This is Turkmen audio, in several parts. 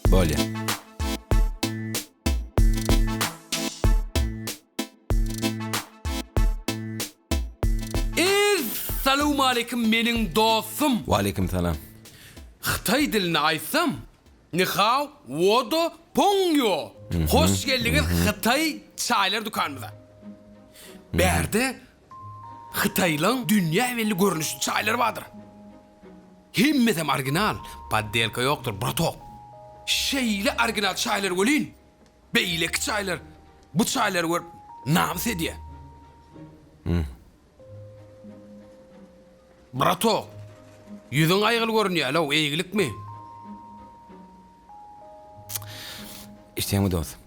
Bolýa. Essalawmaleýkim meniň dostum. Waleýkim salam. Hytaý dilinde aýtsam, Ni hao, wo do pong ýo. Hoş geldiňiz Hytaý çaýlar dükanymyza. Bärde Hytaýlaň dünýä belli görnüşli çaýlary bardyr. Hemmesem original, poddelka ýokdur, bratok. Şeýle original çaýlar welin, beýleki çaýlar bu çaýlary görüp namys edýär. Bratok, ýüzüň gaýgyly görünýär-low, eýgilikmi? Eşidýäňmi dost?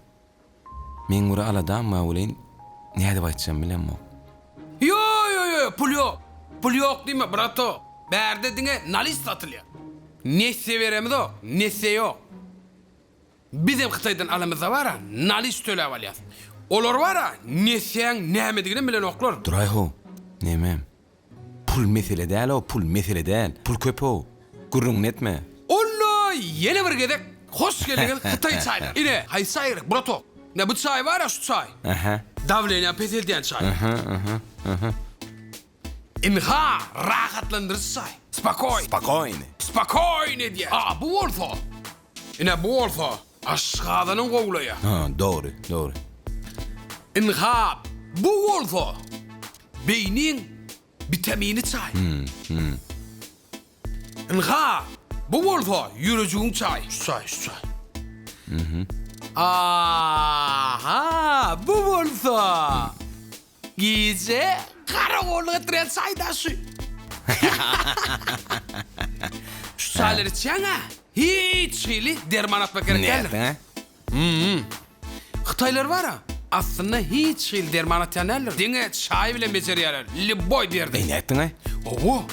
Meň bir aladam bar welin, nädip aýtjagym bilemok. Ýo, ýo, ýo, pul ýok. Pul ýok diýme, brato. Bärde diňe nalis satylýar. Nesýe beremizok, nesýe ýok. Bizem Hytaýdan alamyzda bar-a, nalis töläp alýas. Olar bar-a, nesýäň nämediginem bilenoklar. Duraý-how, neme? Pul mesele däl-ow, pul mesele däl. Pul köp-ow. Gürrüňini etme. Onda ýene bir gezek hoş geldiňiz Hytaý çaýyna. Ine, haýsy çaý gerek, bratok? Ine, bu çaý bar-a, şu çaý. Ähä. Dawleniýaňy peseldýän çaý. Ähä, ähä, ähä. Ynha, rahatlandyryjy çaý. Spokoý. Spokoýny. Spokoýny edýär. A bu bolsa, ine, bu bolsa aşgazanyň gowulaýar. Ha, dogry, dogry. Ynha, bu bolsa beýniň bitamini çaý. Ynha, bu bolsa ýürejigiň çaýy. Şu çaý, şu çaý. Aha, bu bolsa gije garagolluk etdirýän çaý-da şu. Şu çaýlary içýäň-ä, hiç hili derman atmak gerek däldir. Nätdiň-ä? Hum. Hytaýlar bar-a, aslynda hiç hili derman atýan däldir. Diňe çaý bilen bejerýärler, lýuboý derdi. Eý, nätdiň-aý? Hawa.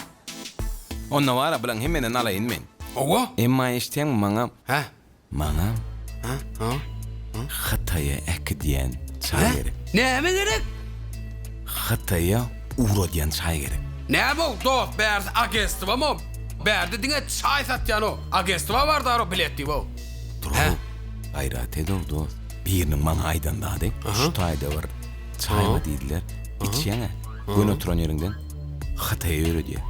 Onda bar-a, bulaň hemmeden alaýyn men. Hawa. Emma eşitýäňmi, maňa. Hä? Maňa. Hä? Hä? Hytaýa äkidýän çaý gerek. Näme gerek? Hytaýa ugradýan çaý gerek. Näme-ow, dost, bärsi agentstwam-ow. Bärde diňe çaý satýan-ow. Agentstwa bar-da-ow, bilet diýip-ow. Dur-ow, gaýrat ed-ow, dost. Biriniň maňa aýdan zady, şu taýda bir çaý bar diýdiler. Içýäň-ä, göni oturan ýeriňden Hytaýa ýöredýär.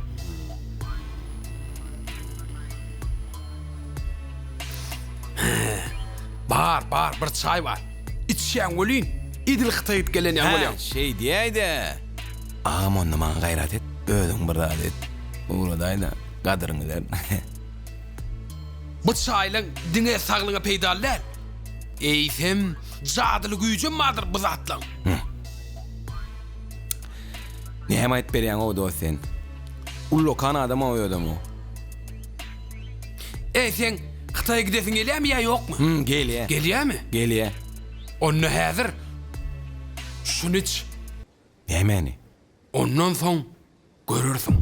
Bar, bar, bir çaý bar. Içýäň welin, edil Hytaýa gidip gelen ýaly bolýaň. Hä, şeý diýäý-dä. Agam onda maňa gaýrat et, özüň bir zat et. Ugradaý-da, gadyryňy bilerin. Bu çaýlaň diňe saglyga peýdaly däl, eýsem jadyly güýjem bardyr bu zatlaň. Näme aýdyp berýäň-ow dost sen? Ullakan adam-ow özem-ow. Eý seň Hytaýa gidesiň gelýämi ýa ýokmy? Hum, gelýä. Gelýämi? Gelýä. Onda häzir şuny iç. Nämäni? Ondan soň görersiň.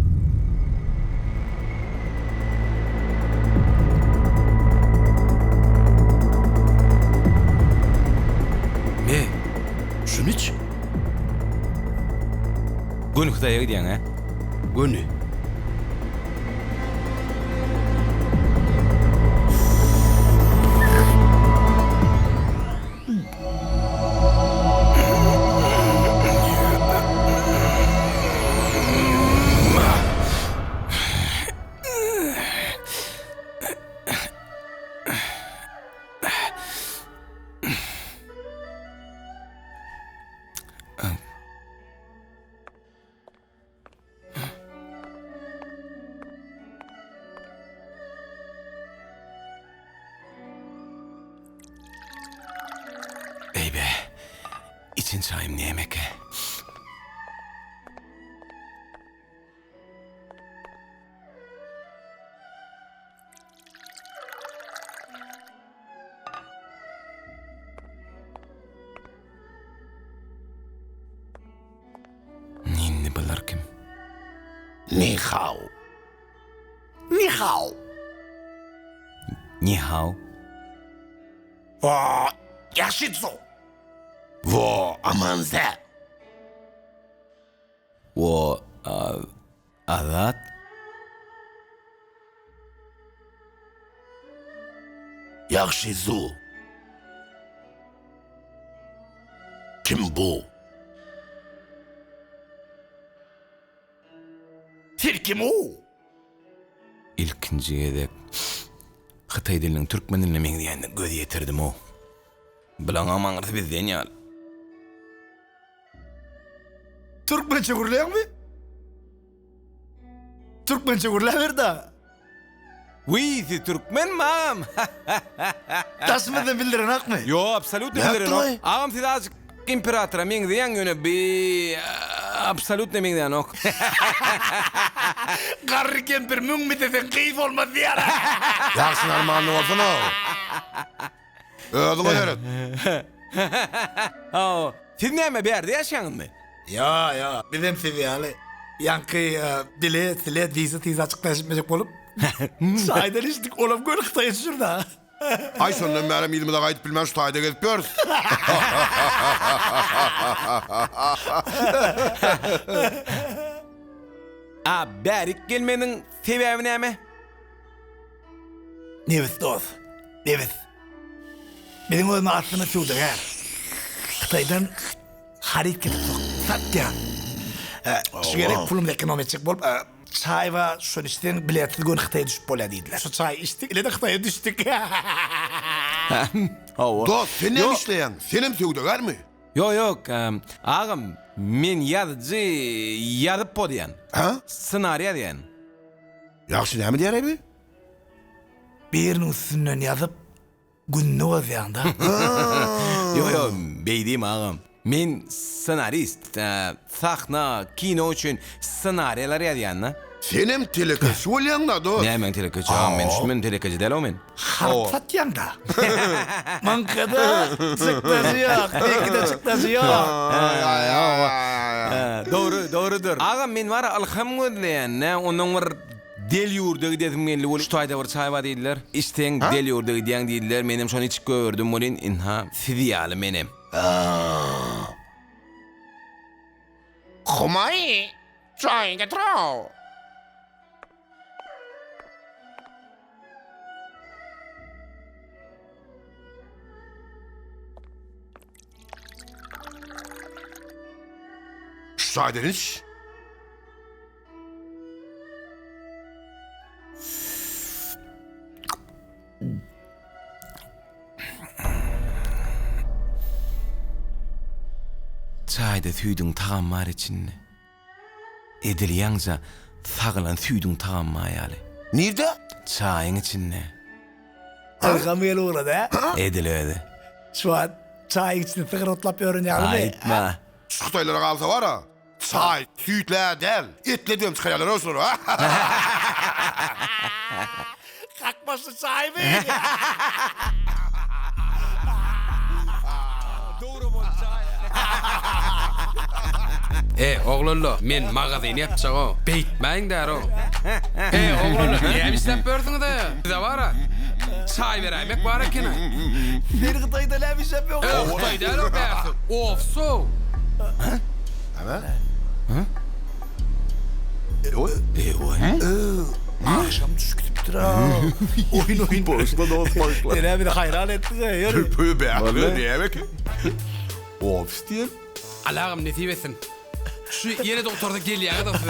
Me, şuny iç. Göni Hytaýa gidýäň, hä? Göni. Eý be, içen çaýym nämekä? Indi bular kim? Ni hao. Ni hao. Ni hao. Wo, ýaşytsu. Wo, amanze. Wo, azat. Ýagşy zu. Kim bu? Sen kim-ow? Ilkinji gezek hytaý diliniň türkmen diline meňzeýändigine göz ýetirdim-ow. Bulaňam aňyrsy bizden ýaly. Türkmençe gürleýäňmi? Türkmençe gürläber-dä. Wiý, siz türkmenmi agam? Daşymyzdan bildirenokmy? Ýok, absolýutno bildirenok. Agam siz azjyk imperatora meňzeýäň ýöne bi absolýutno meňzänok. Garry kempir müňmi deseň gyz bolmaz diýýär. Ýagşy normalny bolsun-ow. Özüňe seret. Hawa. Siz näme bärde ýaşaýaňyzmy? Ýa, ýa, bizem siz ýaly. Ýaňky bilet, silet, wiza tiz açyklaşypmejek bolup, çaýdan içdik, olam göni Hytaýa düşürdi-ha. Aý, şondan bärem yzymyza gaýdyp bilmän şu taýda gezip ýörüs. A bärik gelmegiň sebäbi näme? Nebis dos, nebis. Biziň özümiz aslynda söwdagär. Hytaýdan haryt getirip satýan. Şu gezek pulumyzy ekonom etjek bolup, çaý bar, şony içseň biletsiz göni Hytaýa düşüp bolýar diýdiler. Şu çaýy içdik, ine-de Hytaýa düşdük. Hawa. Dost, sen näme işleýäň? Senem söwdagärmi? Ýok, ýok, agam, men ýazyjy, ýazyp bolýan. Hä? Ssenariý ýazýan. Ýagşy näme diýer ebi? Biriniň üstünden ýazyp gününi bozýaňda. Ýok ýok beý diýme agam. Men ssenarist, sahna, kino üçin ssenariýalar ýazýan-da. Senem telekeçi bolýaňda dost. Nämäň telekeçi agam men düşünmedim telekeçi däl-ow men. Haryt satýaňda. Maňkada çykdajy ýok, meňkide çykdajy ýok. Dogry, dogrudyr. Agam men bar ylham gözleýän-dä, ondan bir del ýurda gidesim geldi welin, şu taýda bir çaý bar diýdiler. Içseň del ýurda gidýäň diýdiler, menem şony içip goýberdim welin, ynha, siz ýaly menem. Humaý, çaý getir-ow. Şu çaýdan iç. Çaýda süýdüň tagamy bar içinde. Edil ýaňja sagylan süýdüň tagamy bar ýaly. Nirde? Çaýyň içinde. Ylgam gelip ugrady, hä? Edil özi. Şu wagt çaýyň içinde sygyr otlap ýören ýalymy? Aýtma. Şu hytaýlara galsa bar-a, çaý, süýtle däl, etle döm çykarýarlar-ow şular, a? Kakmaşly çaýmy? E, oglanlar, men magazyny ýapjag-ow. Beýtmäň däro. E, oglanlar, näme işläp ýörsüňiz-e? Size bar-a, çaý beräýmek bar eken-aý. Sen Hytaýda näme işläp ýörsüň? E, Hytaý däl-ow bärsi, ofis-ow. Agşam düşüp gidipdir-a. Oýun oýun. Boşla dost, boşla. Sen-ä bizi haýran etdiň-ä, ýör. Pü, bäh, näme eken? Ofis diýen. Alagam nesip etsin. Şu ýene-de gutarsa gelýäňiz-ow siz.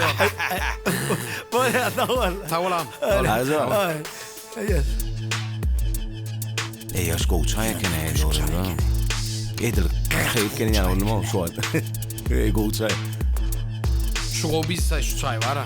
Bolýar, sag bol. Sag bol agam. Sag bol. Eý ýaş gowy çaý eken eý dogry. Edil keýp gelen ýaly boldum şu wagt. Eý gowy çaý. Şu gowy bizsaý şu çaý bar-a.